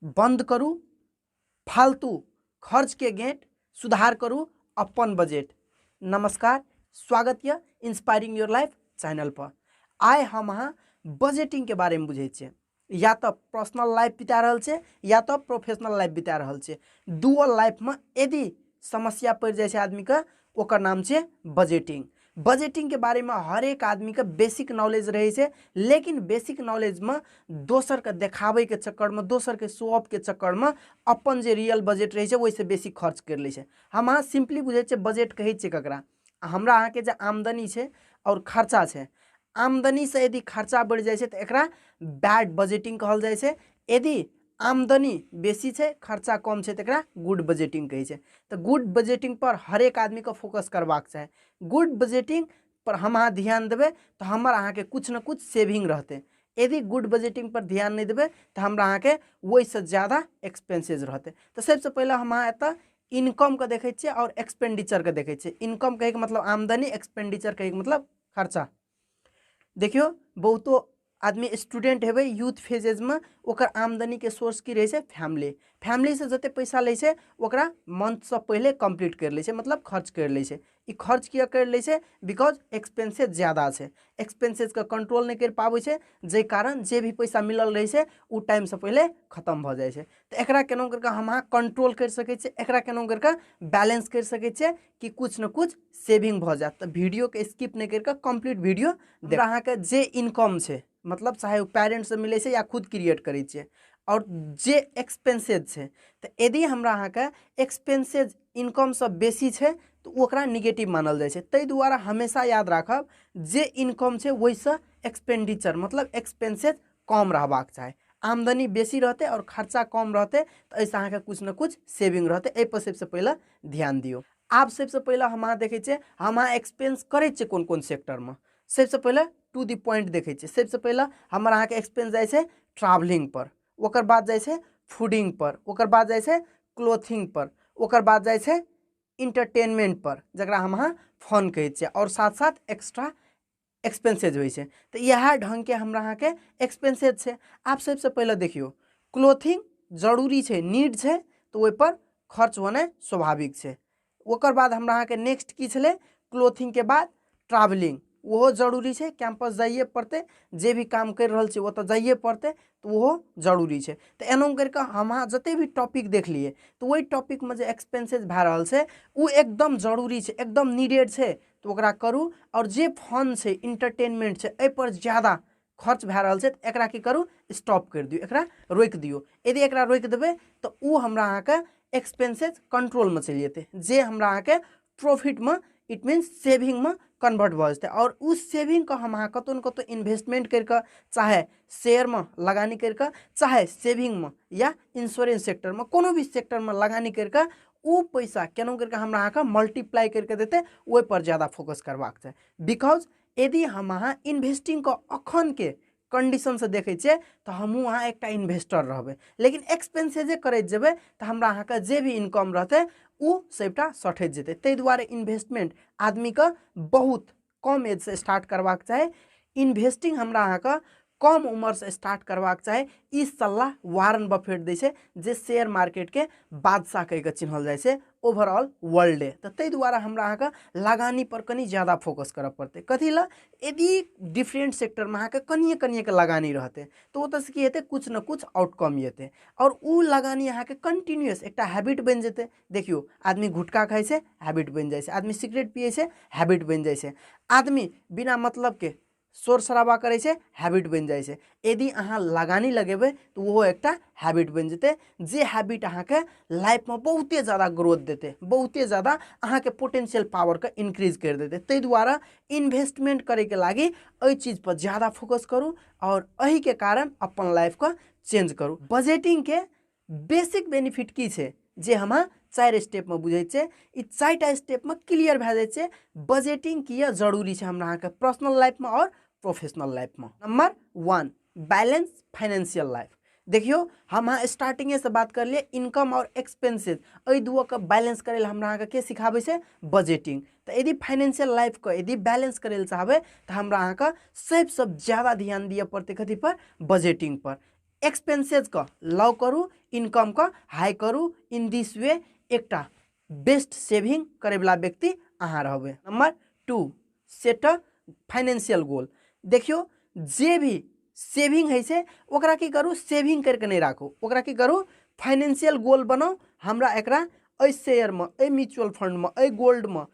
बंद करू फालतू खर्च के गेट, सुधार करू अपन बजट। नमस्कार, स्वागत यऽ इंस्पायरिंग your life channel पर। आइ हम अहाँ बजटिंग के बारे में बुझै छियै। या तऽ पर्सनल लाइफ बिता रहल छै या तऽ प्रोफेशनल लाइफ बिता रहल छै। डुअल लाइफ में यदि समस्या पड़ि जाइ छै आदमी के, ओकर नाम छै बजटिंग। बजटिंग के बारे में हरेक आदमी के बेसिक नॉलेज रहै छै, लेकिन बेसिक नॉलेज में दोसर के देखाबै के चक्कर में, दोसर के शो ऑफ के चक्कर में अपन जे रियल बजट रहै छै ओहिसँ बेसी खर्च करि लै छै। हम अहाँ सिम्पली बुझै छियै बजट कहै छियै ककरा। हमरा अहाँके जे आमदनी छै आओर खर्चा छै, आमदनी से यदि खर्चा बढ़ि जाइ छै तऽ एकरा बैड बजटिंग कहल जाइ छै। यदि आमदनी बेसी छै खर्चा कम छै तऽ एकरा गुड बजटिंग कहै छै। तऽ गुड बजटिंग पर हरेक आदमीके फोकस करबाक चाही। गुड बजटिंग पर हम अहाँ ध्यान देबै तऽ हमर अहाँके किछु ने किछु सेविंग रहतै। यदि गुड बजटिंग पर ध्यान नहि देबै तऽ हमरा अहाँके ओहिसँ ज्यादा एक्सपेंसेज रहतै। तऽ सबसँ पहिले हम अहाँ एतऽ इनकमके देखै छियै आओर एक्सपेंडिचरके देखै छियै। इनकम कहैके मतलब आमदनी, एक्सपेंडिचर कहैके मतलब खर्चा। देखियौ, बहुतो आदमी स्टूडेंट हेबै यूथ फेजेजमे, ओकर आमदनीके सोर्स की रहै छै? फैमिली। फैमिलीसँ जते पैसा लै छै ओकरा मंथसँ पहिले कम्प्लीट करि लै छै, मतलब खर्च करि लै छै। ई खर्च किया करि लै छै? Because expenses ज्यादा छै, एक्सपेंसेजके कंट्रोल नहि करि पाबै छै, जाहि कारण जे भी पैसा मिलल रहै छै ओ टाइमसँ पहिले खतम भऽ जाइ छै। तऽ एकरा केना करिके हम अहाँ कंट्रोल करि सकै छियै, एकरा केना करिके बैलेंस करि सकै छियै कि किछु ने किछु सेविंग भऽ जायत। तऽ वीडियोके स्किप नहि करिके कम्प्लीट वीडियो देख। अहाँके जे इनकम छै, मतलब चाहे ओ पेरेंट्ससँ मिलै छै या खुद क्रिएट करै छियै, आओर जे एक्सपेंसेज छै, तऽ यदि हमरा अहाँके एक्सपेंसेज इनकमसँ बेसी छै तऽ ओकरा निगेटिव मानल जाइ छै। ताहि दुआरे हमेशा याद राखब जे इनकम छै ओहिसँ एक्सपेंडिचर मतलब एक्सपेंसेज कम रहबाक चाही। आमदनी बेसी रहतै आओर खर्चा कम रहतै तऽ एहिसँ अहाँके किछु ने किछु सेविंग रहतै। एहिपर सबसँ पहिले ध्यान दियौ। आब सबसँ पहिले हम अहाँ देखै छियै हम अहाँ एक्सपेंस करै छियै कोन कोन सेक्टरमे। सबसँ पहिले टू the point देखै छियै। सबसँ पहिले हमर अहाँके एक्सपेंस जाइ छै ट्रैवलिंग पर, ओकर बाद जाइ छै फूडिंग पर, ओकर बाद जाइ छै क्लोथिंग पर, ओकर बाद जाइ छै इंटरटेनमेंट पर, जकरा हम अहाँ फन कहै छियै, आओर साथ साथ एक्स्ट्रा एक्सपेंसेज होइ छै। तऽ इएह ढङ्गके हमरा अहाँके एक्सपेंसेज छै। आब सबसँ पहिले देखियौ, क्लोथिंग जरूरी छै, नीड छै, तऽ ओहिपर खर्च होनाइ स्वाभाविक छै। ओकर बाद हमरा अहाँके नेक्स्ट की छलै? क्लोथिंगके बाद ट्रैवलिंग, ओहो जरूरी छै। कैंपस जाइए पड़तै, जे भी काम करि रहल छी ओतऽ जाइए पड़तै, तऽ ओहो जरूरी छै। तऽ एना करिके हम अहाँ जते भी टॉपिक देखलियै तऽ ओहि टॉपिकमे जे एक्सपेंसेज भए रहल छै ओ एकदम जरूरी छै, एकदम नीडेड छै, तऽ ओकरा करू। आओर जे फन छै, इंटरटेनमेंट छै, एहिपर ज्यादा खर्च भए रहल छै, तऽ एकरा की करू? स्टॉप करि दियौ, एकरा रोकि दियौ। यदि एकरा रोकि देबै तऽ ओ हमरा अहाँके एक्सपेंसेज कंट्रोलमे चलि जेतै, जे हमरा अहाँके प्रॉफिटमे, it means सेविंगमे कन्वर्ट भऽ जेतै। आओर ओ सेविंगके हम अहाँ कतहु ने कतहु इन्वेस्टमेंट करिके, चाहे शेयरमे लगानी करिके, चाहे सेविंगमे या इंश्योरेंस सेक्टरमे, कोनो भी सेक्टरमे लगानी करिके ओ पैसा केना करिके हमरा अहाँके मल्टीप्लाई करिके देतै, ओहिपर ज्यादा फोकस करबाक चाही। Because यदि हम अहाँ इन्वेस्टिंगके अखनके कंडीशनसँ देखै छियै तऽ हमहूँ अहाँ एकटा इन्वेस्टर रहबै, लेकिन एक्सपेंसेजे करैत जेबै तऽ हमरा अहाँके जे भी इनकम रहतै ओ सबटा सठैत जेतै। ताहि दुआरे इन्वेस्टमेंट आदमीके बहुत कम एजसँ स्टार्ट करबाक चाही। इन्वेस्टिंग हमरा अहाँके कम उम्रसँ स्टार्ट करबाक चाही। ई सलाह वारन बफेट दै छै, जे शेयर मार्केटके बादशाह कहिके चिन्हल जाइ छै ओवरऑल वर्ल्डे। तऽ ताहि दुआरे हमरा अहाँके लगानी पर कनि ज्यादा फोकस करऽ पड़तै। कथी लए? यदि डिफरेंट सेक्टरमे अहाँके कनिए कनिएके लगानी रहतै तऽ ओतऽसँ की हेतै? किछु ने किछु आउटकम एतै, आओर ओ लगानी अहाँके कंटिन्यूअस एकटा हैबिट बनि जेतै। देखियौ, आदमी गुटखा खाइ छै, हैबिट बनि जाइ छै। आदमी सिगरेट पियै छै, हैबिट बनि जाइ छै। आदमी बिना मतलबके शोर शराबा करै छै, हैबिट बनि जाइ छै। यदि अहाँ लगानी लगेबै तऽ ओहो एकटा हैबिट बनि जेतै, जे हैबिट अहाँके लाइफमे बहुते ज्यादा ग्रोथ देतै, बहुते ज्यादा अहाँके पोटेंशियल पावरके इन्क्रीज करि देतै। ताहि दुआरे इन्वेस्टमेंट करैके लागि एहि चीजपर ज्यादा फोकस करू आओर एहिके कारण अपन लाइफके चेंज करू। बजटिंगके बेसिक बेनिफिट की छै जे हम 4 स्टेपमे बुझै छियै। ई 4टा स्टेपमे क्लियर भए जाइ छै बजटिंग किया जरूरी छै हमरा अहाँके पर्सनल लाइफमे आओर प्रोफेशनल लाइफमे। Number 1, balance financial life. देखियौ, हम अहाँ स्टार्टिंगेसँ बात करलियै इनकम आओर एक्सपेंसेज, एहि दुओके बैलेंस करै लए हमरा अहाँके के सिखाबै छै? बजटिंग। तऽ यदि फाइनेंशियल लाइफके यदि बैलेंस करै लए चाहबै तऽ हमरा अहाँके सबसँ ज्यादा ध्यान दिअ पड़तै कथी पर? बजटिंग पर। एक्सपेंसेजके लौ करू, इनकम के हाई करू। इन this way एकटा बेस्ट सेविंग करैवला व्यक्ति अहाँ रहबै। Number 2, set a financial goal. देखियौ जे भी सेविंग होइ छै ओकरा की करू, सेविंग करके नहि राखू, ओकरा की करू, फाइनेंशियल गोल बनाउ। हमरा एकरा एहि शेयरमे, एहि म्यूचुअल फंडमे, एहि गोल्डमे,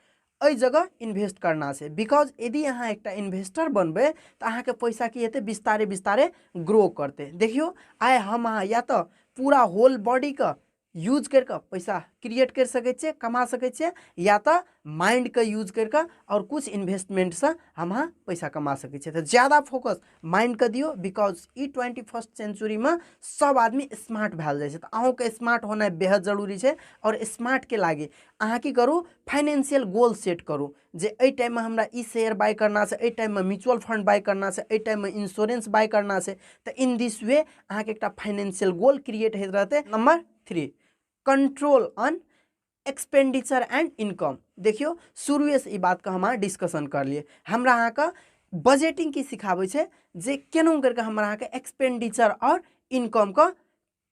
एहि जगह इन्वेस्ट करना छै। Because यदि अहाँ एकटा इन्वेस्टर बनबै तऽ अहाँके पैसा की हेतै, बिस्तारे बिस्तारे ग्रो करतै। देखियौ आइ हम अहाँ या तऽ पूरा होल बॉडीके यूज करिके पैसा क्रिएट करि सकै छियै, कमा सकै छियै, या तऽ माइंडके यूज करिके आओर कुछ इन्वेस्टमेंटसँ हम अहाँ पैसा कमा सकै छियै। तऽ ज्यादा फोकस माइंडके दियौ, because ई 21st सेंचुरीमे सब आदमी स्मार्ट भेल जाइ छै। तऽ अहूँके स्मार्ट होनाइ बेहद जरूरी छै। आओर स्मार्टके लागी अहाँ की करू, फाइनेंशियल गोल सेट करू जे एहि टाइममे हमरा ई शेयर बाय करना छै, एहि टाइममे म्यूचुअल फंड बाय करना छै, एहि टाइममे इंश्योरेंस बाय करना छै। तऽ इन this way अहाँके एकटा फाइनेंशियल गोल क्रिएट होइत रहतै। Number 3, control on expenditure and income. देखियौ शुरुएसँ ई बातके हम अहाँ डिस्कशन कर लिए। हमरा अहाँके बजटिंग की सिखाबै छै जे केना करिके हमरा अहाँके एक्सपेंडिचर आओर इनकमके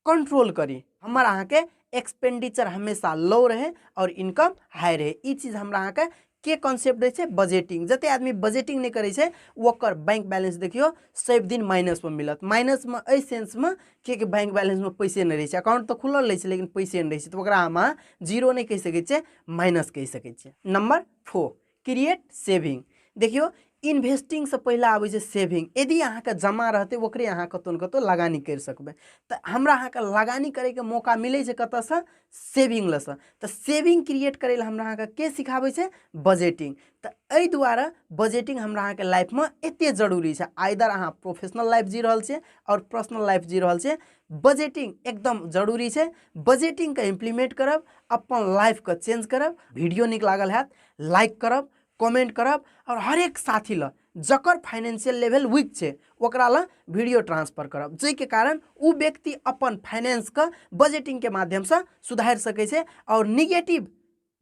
कंट्रोल करी। हमर अहाँके एक्सपेंडिचर हमेशा लो रहे और इनकम हाई रहे। ई चीज हमरा अहाँके के कॉन्सेप्ट दै छै बजटिंग। जते आदमी बजटिंग नहि करै छै ओकर बैंक बैलेंस देखियौ सब दिन माइनसमे मिलत। माइनसमे एहि सेंसमे किएकि बैंक बैलेंसमे पैसे नहि रहै छै, अकाउंट तऽ खुलल रहै छै लेकिन पैसे नहि रहै छै, तऽ ओकरा हम अहाँ जीरो नहि कहि सकै छियै, माइनस कहि सकै छियै। Number 4, create saving. देखियौ इन्वेस्टिंगसँ पहिला आबै छै सेविंग। यदि अहाँके जमा रहतै ओकरे अहाँ कतौ ने कतौ लगानी करि सकबै। तऽ हमरा अहाँके लगानी करैके मौका मिलै छै कतऽसँ, सेविंग लऽसँ। तऽ सेविंग क्रिएट करै लए हमरा अहाँके के सिखाबै छै, बजटिंग। तऽ एहि दुआरे बजटिंग हमरा अहाँके लाइफमे एते जरूरी छै। आइदर अहाँ प्रोफेशनल लाइफ जी रहल छियै आओर पर्सनल लाइफ जी रहल छियै, बजटिंग एकदम जरूरी छै। बजटिंगके इम्प्लीमेंट करब, अपन लाइफके चेंज करब। वीडियो नीक लागल हैत लाइक करब, कमेंट करब और हरेक साथी ल जकर फाइनेंशियल लेवल वीक छै ओकरा ल वीडियो ट्रांसफर करब, जाहिके कारण ओ व्यक्ति अपन फाइनेंसके बजटिंगके माध्यमसँ सुधारि सकै छै और निगेटिव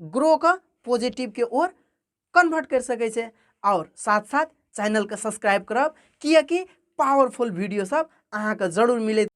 ग्रो के पॉजिटिव के ओर कन्वर्ट कर सकै छै। और साथ साथ चैनलके सब्सक्राइब करब, कियाकि पावरफुल वीडियो सब अहाँके जरूर मिलैत।